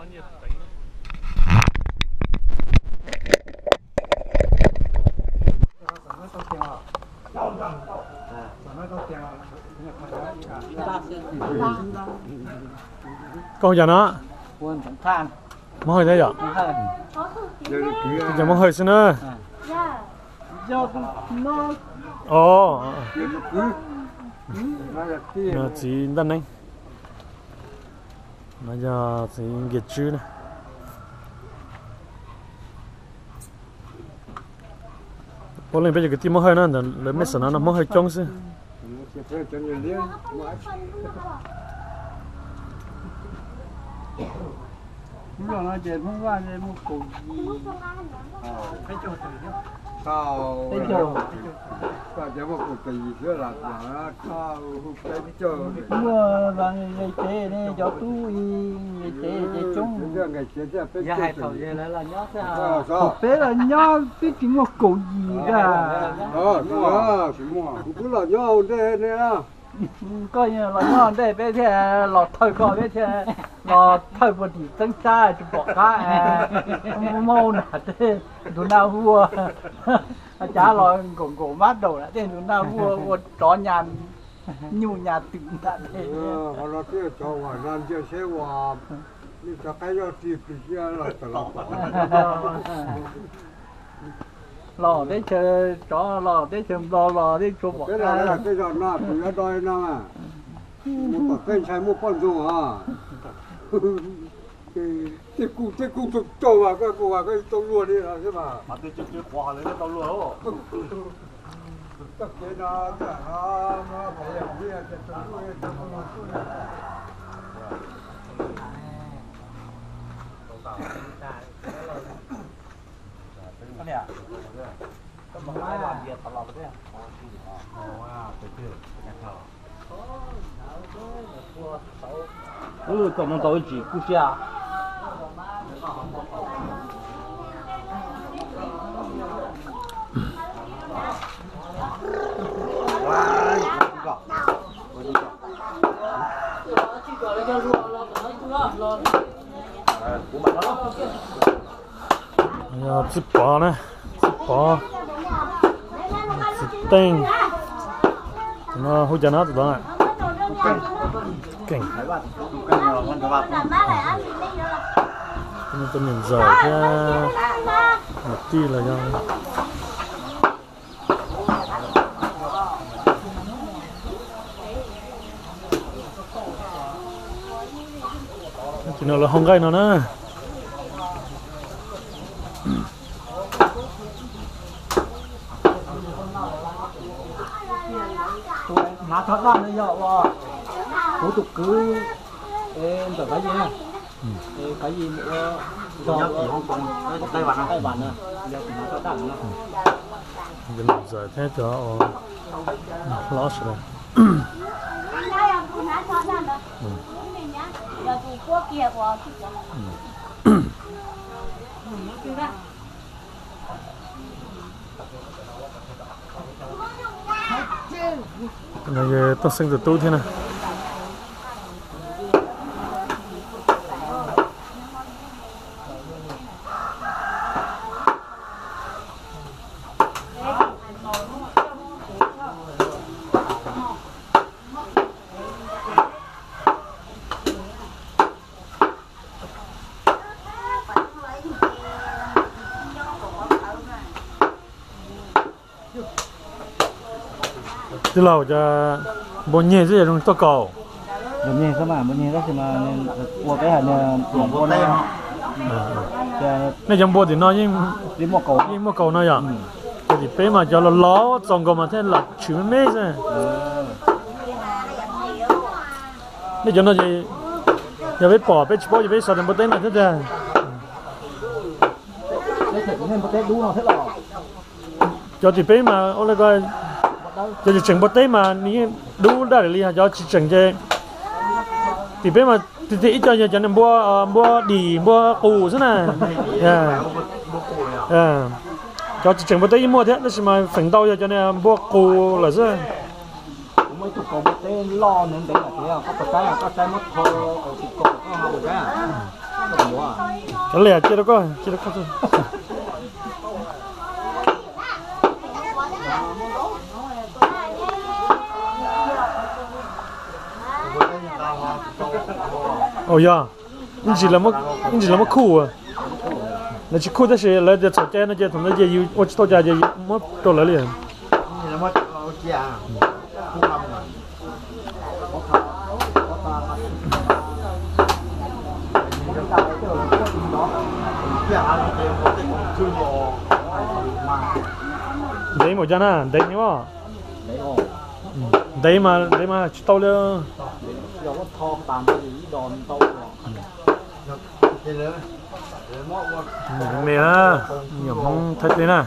Koj hu cas no? Muab Hawj thiab yom? Cov Muab Hawj xwb na. Txiv Ntaj Neeb, no yog txiv Nkias Tswb na. Puav leej peb cov kwv tij Muab Hawj na, ntawm lawv mej xeem no no Muab Hawj coob xwb. Muaj nqe tsev ne, cov tub i nqe tsev ces coob. Thaum peb los nyob twb tsis muaj kaum yim na. Kuv twb los nyob ua ntej ne. Koj los nyob ua ntej peb thiaj los thawj koj, peb thiaj los thawj puag tim txeeb sab tsis pom qab. Muaj na tej ntug naj huaj, cav los nkaum nkaum mab daum na, tej ntug naj huaj ua rov nyas nyuj nyas twm ntag. Ho no twb yog cov uas no ntsia seb uas nej cov qaib zog tig plig los tawm los pom. Los teb chaws tsov, los teb chaws nplog, los teb chaws pom qab. Tej zaum no kuv yuav do no, mus tom tej ntshai muaj poj ntxoog os. Tej kuj tej kuj tsaug tsaug as, koj kuj as koj tau luag li no xwb mas. Tau luag. Txoj moo tau ib tsis kub siab. Txiv Pov na, Txiv Pov, Txiv Teej. Tus no hu cas no tus no? Keej. Tus niam ntxawm thiab niam tij los yog. Tus no lawv hau nqaij no na. Hnav tsho daj no yog ua kuv tus kwv ntxawm Kav Yis na. Kav Yis mus ua Taiwan na, yog tus hnav tsho daj no. Ntxawm thiab cov hlob sawv daws. No yog Tooj Xeeb tus tub thiab na. Tij laug, cov npua nyeg xwb yog zoo txoj kaus? Npua nyeg xwb mas, npua nyeg tab sis mas ua peb hais npua no. Nej cov npua tim no yeej muaj kaus no yom? Cov tim peb mas cov los los txaus nkaus mas thiaj lam tshwm me me xwb. Nej cov no ces yog peb pom peb tsis paub ces peb xav tias npua teb no thiab tiag. Cov tim peb mas, cov tsis tseem npua teb mas nws yeej dub daj li, cov tsis tseem ces tim peb mas tiag tiag ib co yog cov npua, npua dim npua qus xwb na. Cov tsis tseem npua teb yeej muaj thiab tab sis mas feem ntau yog cov npua qus lawm xwb. Muaj ib tug kaus npua teb loj ntev ntev lawm tiag, koj puas saib, koj saib muab tho kaus tsis kaus koj ho puas saib? Cov liam cia rau koj, cia rau koj. Au yog, ib ntsis lawv muab khuj, lawv tsis khuj tab sis lawv tias txhaum cai no ces thaum ntawd ces yus ua tsis tau cas ces yus muab rau lawv li. Ntev npaum cas na, ntev heev os. Ntev mas, ntev mas tsis tau li. Me na, me nyuam Hmoob Thaib teb na.